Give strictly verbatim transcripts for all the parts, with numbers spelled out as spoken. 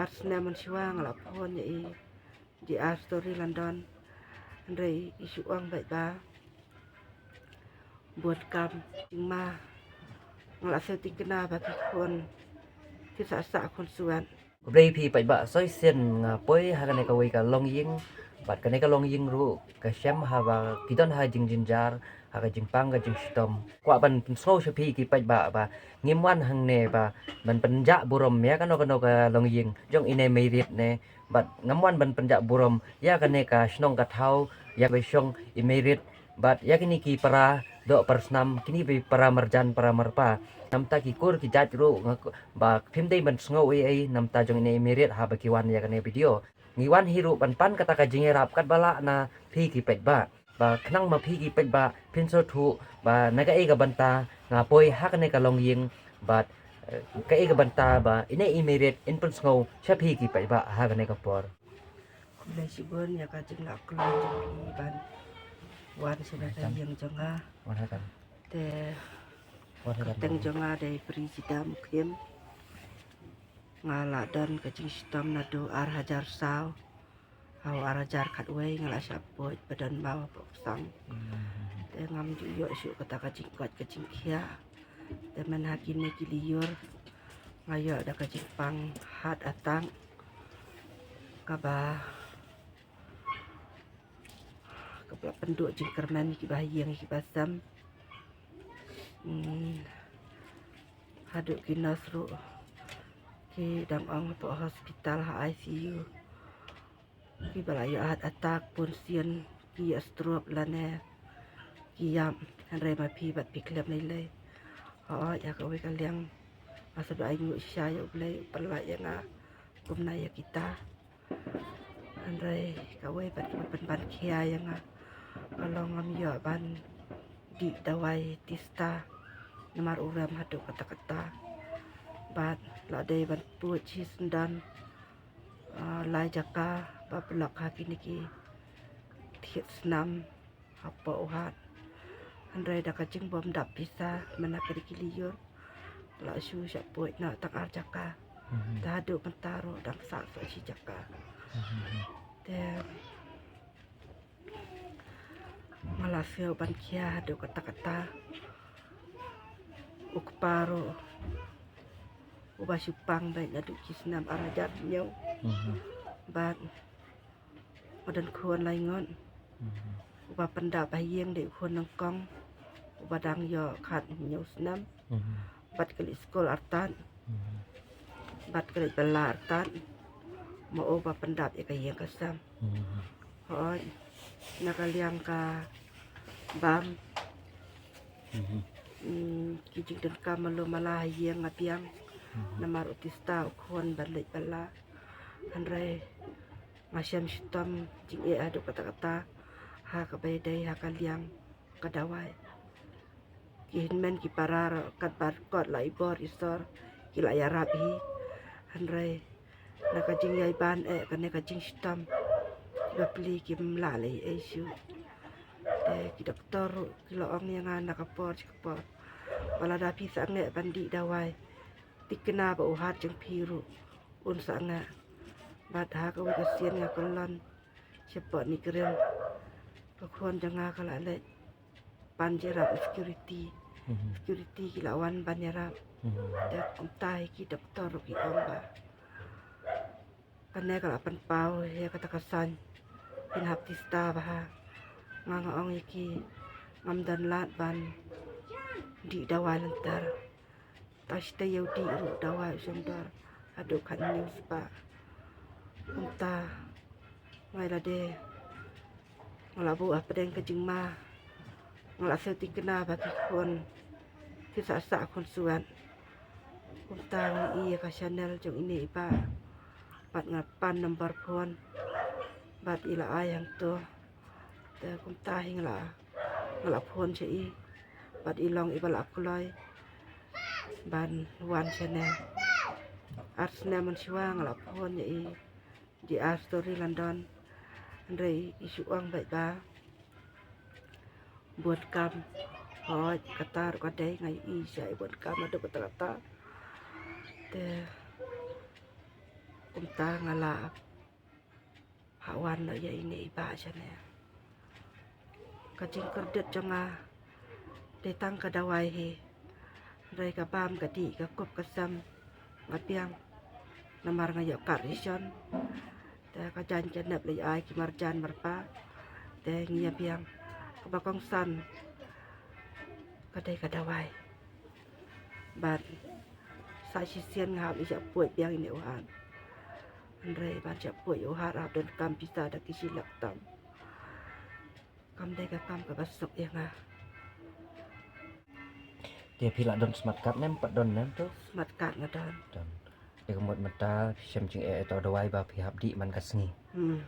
Ar snem mynshuwa nga la phone ïa i G R Story London. Hynrei i shu ong beit ba bun kam jingma. Nga la sngewthuh kane ba ki khun ki sah sah khun suan. Khublei phi paidbah, soi sien nga poi ha kane kawei ka longïing, bad kane ka longïing ruh ka shem haba ki don ha jingjynjar, ha ka jingpang ka jingshitom. Kwah ban pynsngew sha phi ki paidbah ba ngim wan hangne ba ban pynjah burom ïa kano kano ka longïing jong ine i Meirit ne, bad ngam wan ban pynjah burom ïa kane ka shnong ka thaw, ïa ka shong i Meirit, bad ïa kine ki para doh para snam, kine ki para marjan para marpa. Namta ki kur ki jait ruh nga k-, ba phim dei ban sngew ei ei namta jong ine i Meirit haba ki wan ïa kane video. Ngi wan hi ruh ban pan kata ka jingïarap katba lah na phi ki paidbah. Ba khnang ma phi ki paidbah phin sngewthuh ba na kaei ka bynta nga poi ha kane ka longïing, bad, eh, kaei ka bynta ba ine i Meirit in pynsngew sha phi ki paidbah ha kane ka por. Khublei shibun ïa ka jinglah kloi jong phi ban wan sha kane ka ïing jong nga. Wan ha kan. Te wan ha kan. Kyrteng jong nga dei Prijita Mukhim. Nga la don ka jingshitom naduh ar hajar saw. Ha u ar hajar khatwei nga la shah poi ba don maw pok sang. Hmm. Te ngam ju ïoh shuh kata ka jingkoit ka jingkhiah. Te mynha kine ki lyiur nga ïoh da ka jingpang heart attack. Kaba, kaba la pynduh jingkyrmen ïa kiba ha ïing ïa kiba sem. Hmm. Haduh ki nurse ruh ki dang ong hapoh hospital ha I C U. Kiba la ïoh heart attack, bun sien ki ïoh stroke lane ki ïap, hynrei ma phi bad phi khlem lei lei. Hooid, ha kawei ka liang nga sngewdei ainguh shisha ïa U Blei u pynlait ïa nga kumne ïa kita. Hynrei kawei pat kaba pynban khia ïa nga ka long ngam ïoh ban dih dawai tista namar u rem haduh katta katta. Bad la dei ban put shisyndon, ah, lai jaka ba block ha kine ki thied snam hapoh u heart. Hynrei da ka jingbym dap pisa mynta ka dei ki lyiur la shu shah poi noh tang ar jaka. Mhm. Te haduh mynta ruh dang sah sah shi jaka. Mhm. Te nga la siew ban khia haduh katta katta. U kpa ruh uba shu pang beit naduh ki snem ar hajar hynñiew. Mhm. Bad nga don khun lai ngut. Mhm. Uba pyndap ha ïing dei u khun nyngkong uba dang ïoh khathynñiew snem. Mhm. Bad ka leit skul artat. Mhm. Bad ka leit bylla artat. Ma uba pyndap ïa ka ïing ka sem. Mhm. Hooid, na ka liang ka bam. Mhm. Mm, ki jingdonkam malu mala ha ïing nga biang. Mhm. Namar u tista u khun ban leit bylla. Hynrei nga shem shitom jingeh haduh katta katta ha kaba ïadei ha ka liang ka dawai. Ki hynmen ki para ruh katba kot la i bor i sor ki la ïarap hi. Hynrei na ka jingïaibang eh kane ka jingshitom, bapli kim lah leh ei shuh. Te ki doktor ruh ki la ong ïa nga na ka por sha ka por ba lada phi sangeh ban dih dawai, thikna ba u heart jong phi ruh un sangeh. Bad ha kawei ka sien nga kyllon shapoh NEIGRIHMS. Ka khun jong nga ka la leit pan jingïarap security. Mhm. Security ki la wan ban ïarap. Mhm. Te kumta hi ki doktor ruh ki ong ba kane ka la pynpaw ïa kata ka sign. Phin hap tista bha. Nga nga ong ïa ki ngam don lad ban dih dawai lynter. Tang shatei ïa u dih ruh dawai u shong dor haduh khathynñiew spah. Kumta nga ïa lade nga la buh hapdeng ka jingma. Nga la sngewthuh kane ba ki khun ki sah sah khun suan. Kumta nga ïohi ïa ka channel jong ine i bah bad nga pan number phone bad i la ai hangto. Te kumta hi nga la, nga la phone sha i bad i long iba la kloi ban wan shane. Ar snem mynshuwa nga la phone ïa i G R Story London. Hynrei i shu ong beit ba bun kam. Hooid, kata ruh ka dei, nga ïohi sha i bun kam haduh katta katta. Te Kumta nga la hap wan noh ïa ine i bah shane. Ka jingkordit jong nga dei tang ka dawai hi. Hynrei ka bam ka dih, ka kup ka sem nga biang. Namar nga ïoh kat ration. Te ka jaiñ ka nep la ïa ai ki marjan marpa. Te ngi ïa biang. Kaba kongsan ka dei ka dawai. Bad sa shisien nga hap ïa shah poi biang ine u hat. Hynrei ban shah poi u hat hap donkam pisa da ki shi lak tam. Kam dei ka kam kaba suk ïa nga. Te phi la don smart card ne em, pat don ne em tu? Smart card nga don. Don. Te ka mut mynta phi shem jingeh ïa uto u dawai ba phi hap dih man ka sngi. Hmm.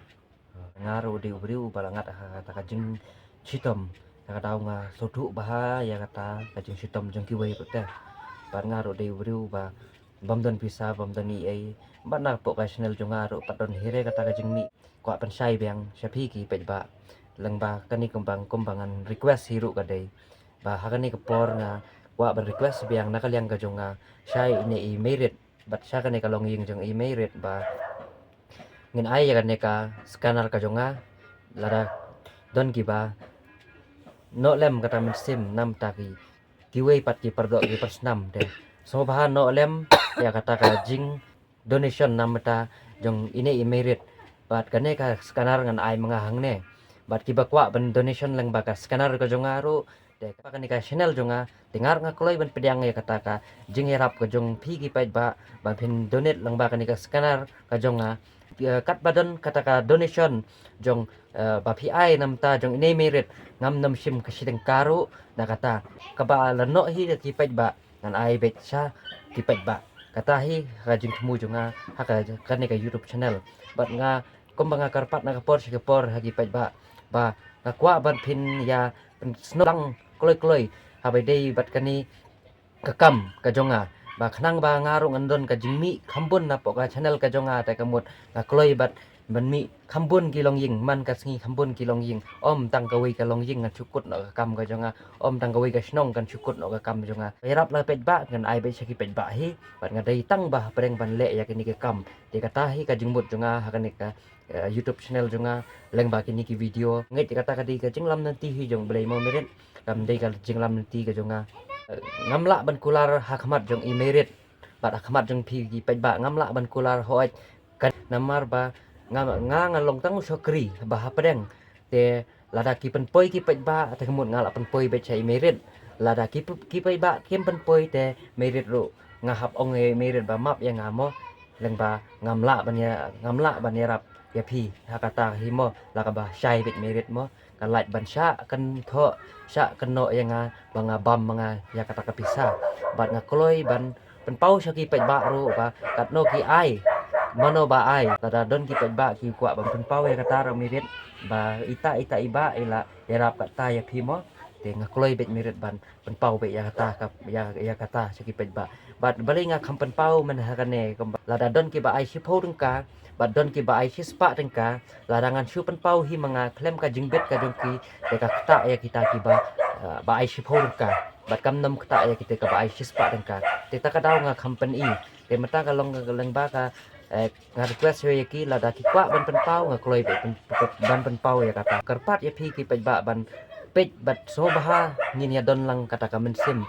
Nga ruh dei u briew uba la ngat ha kata ka jingshitom. Kata ka daw nga sngewthuh bha ïa kata ka jingshitom jong kiwei ruh te. Bad nga ruh dei u briew uba bym don pisa, bym don ei ei. Bad na pdeng ka channel jong nga ruh pat don hi re kata ka jingmih. Kwah pynshai biang sha phi ki paidbah. Lyngba kane kumba, kumba ngan request hi ruh ka dei ba ha kane ka por nga kwah ban request biang na ka liang ka jong nga sha ine i Meirit. Bad sha kane ka longïing jong i Meirit ba ngin ai ïa kane ka scanner ka jong nga. Lada don kiba noh lem kata mynsiem namar ta ki, kiwei pat ki pyrdoh ki pyrsnam te sngewbha noh lem ïa kata ka jing donation namar ta jong ine i Meirit. Bad kane ka scanner ngan ai ma nga hangne. Bad kiba kwah ban donation lyngba ka scanner ka jong nga ruh, te kane ka channel jong nga, te nga ruh nga kloi ban pdiang ïa kata ka jingïarap ka jong phi ki paidbah ba phin donate lyngba kane ka scanner ka jong nga. Kat ba don kata ka donation jong, eh, ba phi ai namar ta jong ine i Meirit, ngam nym shim ka shi tyngka ruh na kata. Kaba la noh hi da ki paidbah ngan ai beit sha ki paidbah. Kata hi ka jingthmu jong nga ha ka, kane ka YouTube channel. Bad nga kumba nga kyrpad na ka por sha ka por ha ki paidbah ba nga kwah ban phin ïa pynsngew lang kloi kloi haba ïadei bad kane ka kam ka jong nga. Ba khnang ba nga ruh ngan don ka jingmih kham bun na pdeng ka channel ka jong nga, te ka mut nga kloi bad ban mih kham bun ki longïing, man ka sngi kham bun ki longïing. Ym tang kawei ka longïing ngan shu kut noh ka kam ka jong nga. Ym tang kawei ka shnong kan shu kut noh ka kam jong nga. Ïarap la paidbah ngan ai beit sha ki paidbah hi. Bad nga dei tang ba hapdeng ban leh ïa kine ki kam. Te kata hi ka jingmut jong nga ha kane ka, eh, YouTube channel jong nga lyngba kine ki video. Ngeit kata ka dei ka jinglamlynti hi jong U Blei mo Meirit. Kam dei ka jinglamlynti ka jong nga. Eh, ngam lah ban kular ha khmat jong i Meirit bad ha khmat jong phi ki paidbah, ngam lah ban kular hooid. Kan namar ba nga, nga, nga long tang u shakri ba hapdeng. Te lada ki pynpoi ki paidbah, te ka mut nga lah pynpoi beit sha i Meirit. Lada ki p-, ki paidbah kim pynpoi te Meirit ruh nga hap ong ïa i Meirit ba map ïa nga mo. Lyngba ngam lah ban ïa, ngam lah ban ïarap ïa phi ha kata hi mo, la kaba shai beit Meirit mo. Ka lait ban shah kynthoh, shah kynnoh ïa nga ba nga bam ma nga ïa kata ka pisa. Bad nga kloi ban pynpaw sha ki paidbah ruh ba katno ki ai, mano ba ai. Lada don ki paidbah ki kwah ban pynpaw ïa kata ruh Meirit, ba ita ita i bah i la ïarap kata ïa phi mo. Te nga kloi beit Meirit ban pynpaw beit ïa kata ka, ïa, ïa kata sha ki paidbah. Bad balei nga kham pynpaw mynta ha kane, kumba lada don kiba ai shiphew tyngka bad don kiba ai shispah tyngka, lada ngan shu pynpaw hi ma nga khlem ka jingbit ka jong ki, te ka ktah ïa kita kiba, eh, ba ai shiphew tyngka. Bad kam nym ktah ïa kita kiba ai shispah tyngka. Te ta ka daw nga kham pyni. Te mynta ka long ka lyngba ka, eh, nga request ïa ki, lada ki kwah ban pynpaw, nga kloi ban pyn-, ban pynpaw ïa kata. Kyrpad ïa phi ki paidbah ban peit bad sngewbha ngin ïa don lang kata ka mynsiem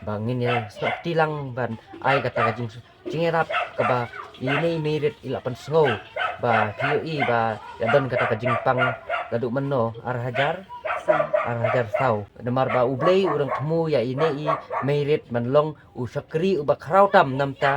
ba ngin ïa sngewthuh lang ban ai kata ka jing, jingïarap kaba ine i Meirit i la pynsngew ba phi ïohi ba ïa don kata ka jingpang naduh mynno, ar hajar, ar hajar saw. Namar ba U Blei u dang thmu ïa ine i Meirit ban long u shakri uba khraw tam namar ta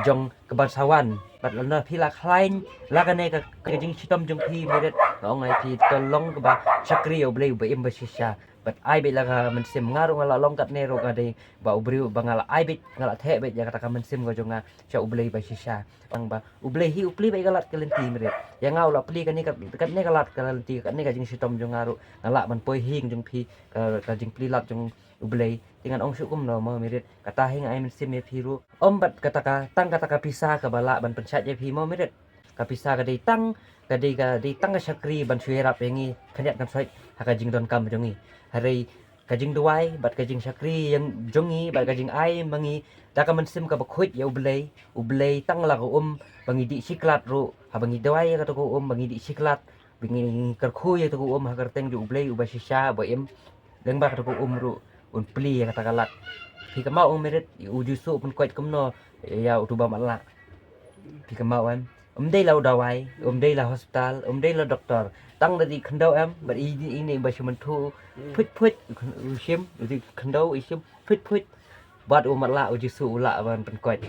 jong ka bynsawan. Bad lada phi la khlaiñ la kane ka, ka jingshitom jong phi Meirit, nga ong ïa phi to long kaba shakri ïa U Blei uba im ba shisha. Bad ai beit la ka mynsiem, nga ruh nga la long katne ruh nga dei ba u briew ba nga la ai beit, nga la theh beit ïa kata ka mynsiem ka jong nga sha U Blei ba shisha. Tang ba U Blei hi u plie beit ka lad ka lynti Meirit. Ïa nga u la plie kane ka, katne ka lad ka lynti, katne ka jingshitom jong nga ruh nga lah ban poi ha ïing jong phi ka, ka jingplie lad jong U Blei. Te ngan ong shuh kumno mo Meirit, kata hi nga ai mynsiem ïa phi ruh. Ym bad kata ka, tang kata ka pisa kaba lah ban pynshait ïa phi mo Meirit. Ka pisa ka dei tang, ka dei ka, dei tang ka shakri ban shu ïarap ïa ngi khyndiat khynsoit ha ka jingdonkam jong ngi. Hynrei ka jingduwai bad ka jingshakri ïa jong ngi bad ka jingai ma ngi da ka mynsiem kaba khuid ïa U Blei, U Blei tang la ka um ba ngi dih shi klat ruh, haba ngi duwai ïa kata ka um ba ngi dih shi klat, ba ngi kyrkhu ïa kata ka um ha ka kyrteng jong U Blei uba shisha ba im, lyngba kata ka um ruh un plie ïa kata ka lad. Phi kynmaw, Mirit, u Jisu u pynkoit kumno ïa uto uba matlah? Phi kynmaw em? Um dei la u dawai, um dei la hospital, um dei la doktor. Tang da dih khyndew em, bad i dih ine ba shu mynthuh, phuit phuit u shim, u dih khyndew i shim, phuit phuit. Bad u matlah, u Jisu u lah ban pynkoit.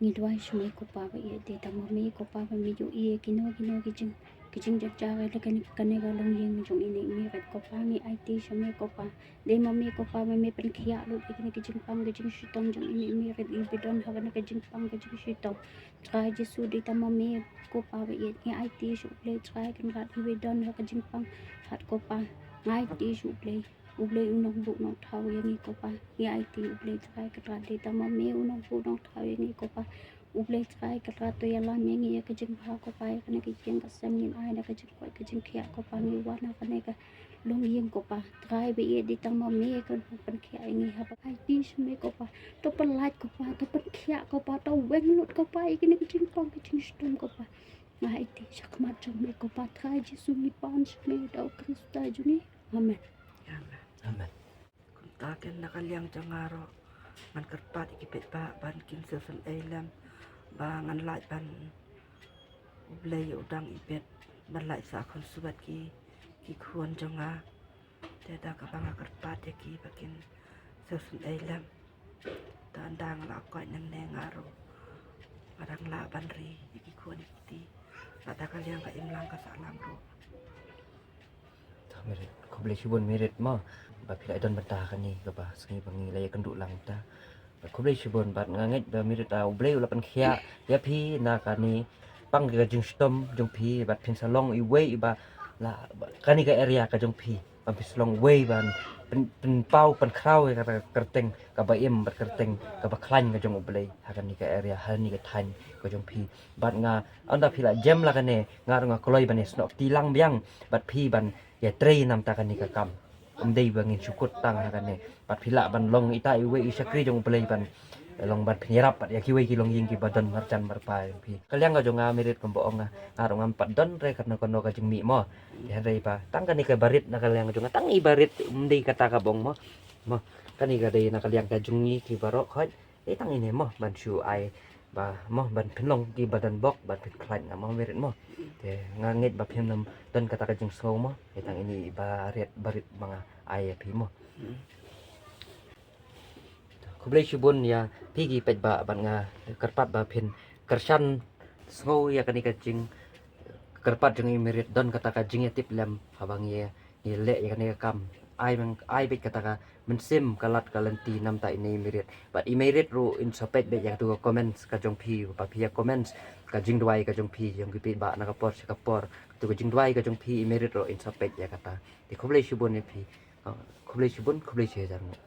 Ngi duwai sha me ko Pa ba ïeit, dei tang ma me ko Pa ba me ïohi ïa kino kino ki jing, ki jingjynjar ïa kane, kane ka longïing jong ine i Mirit ko Pa. Ngi aiti sha me ko Pa, dei ma me ko Pa ba me pynkhiah lut ïa kine ki jingpang ki jingshitom jong ine i Mirit iba don ha kane ka jingpang ka jingshitom. Trai Jisu, dei tang ma me ko Pa ba ïeit, ngi aiti sha U Blei Trai Kynrad iba don ha ka jingpang, hat ko Pa. Ngi aiti sha U Blei, U Blei u nongbuh nongthaw ïa ngi ko Pa. Ngi aiti U Blei Trai Kynrad, dei tang ma me u nongbuh nongthaw ïa ngi ko Pa. U Blei Trai Kynrad, to ïalam ïa ngi ïa ka jingbha ko Pa, ïa kane ka ïing ka sem ngin ai da ka jingkoit ka jingkhiah ko Pa. Ngi wan ha kane ka longïing ko Pa. Trai ba ïeit, dei tang ma me ka pynkhiah ïa ngi, haba aiti sha me ko Pa, to pynlait ko Pa, to pynkhiah ko Pa, to weng lut ko Pa ïa kine ki jingpang ki jingshitom ko Pa. Nga aiti shakhmat jong me ko Pa. Trai Jisu, ngi pan sha me da u Khrista jong ngi. Amen. Amen. Amen. Kumta ken na ka liang jong nga ruh ngan kyrpad ïa ki paidbah ban kin sngewsynei lem ba ngan lait ban, U Blei u dang ibit ban lait sah khun subat ki, ki khun jong nga. Te da kaba nga kyrpad ïa ki ba kin sngewsynei lem. Te ynda nga la koit nangne nga ruh nga dang lah ban ri ïa ki khun ïa ki kti. Lada ka liang ka imlang ka sahlang ruh. Te Mirit, khublei shibun Mirit mo, ba phi la don bynta ha kane kaba sngi ba ngi la ïakynduh lang bynta. Khublei shibun bad nga ngeit ba Mirit, ah, U Blei u la pynkhiah ïa phi na kane pang ka jingshitom jong phi bad phin sa long iwei iba la, kane ka area ka jong phi, ban phin sa long iwei ban pyn, pynpaw pynkhraw ïa ka kyrteng kaba im bad kyrteng kaba khlaiñ ka jong U Blei ha kane ka area, ha kane ka thaiñ ka jong phi. Bad nga, ynda phi la jem la kane, nga ruh nga kloi ban ïasnoh kti lang biang bad phi ban ïatrei namar kane ka kam. Ym dei ba ngin shu kut tang ha kane. Bad phi lah ban long ita iwei i shakri jong U Blei ban long ban pynïarap bad ïa kiwei ki longïing kiba don marjan marpa jong phi. Ka liang ka jong nga Mirit, kumba ong nga, nga ruh ngam pat don re kano kano ka jingmih mo. Te hynrei ba tang kane kaba rit na ka liang ka jong nga, tang iba rit, ym dei kata kaba ong mo. Mo, kane ka dei na ka liang ka jong ngi ki baroh khoit. Dei tang ine mo ban shu ai ba mo ban pynlong kiba don bok ban pynkhlaiñ nga mo Mirit mo. Te nga ngeit ba phim nym don kata ka jingsngew mo. Dei tang ine iba rit, ba rit ba nga ai ïa phi mo. Khublei shibun ïa phi ki paidbah bad nga kyrpad ba phin kyrshan sngew ïa kane ka jing, kyrpad jong i Mirit, don kata ka jingïatip lem haba ngi, ngi leh ïa kane ka kam. Ai meng, ai beit kata ka mynsiem ka lad ka lynti namar ine i Mirit. Bad i Mirit ruh in sa peit beit ïa katu ka comments ka jong phi, ba phi ïa comments ka jingduwai ka jong phi, jong ki paidbah na ka por sha ka por. Katu ka jingduwai ka jong phi i Mirit ruh in sa peit ïa kata. Te khublei shibun ïa phi. Ah, khublei shibun, khublei shihajar nguh.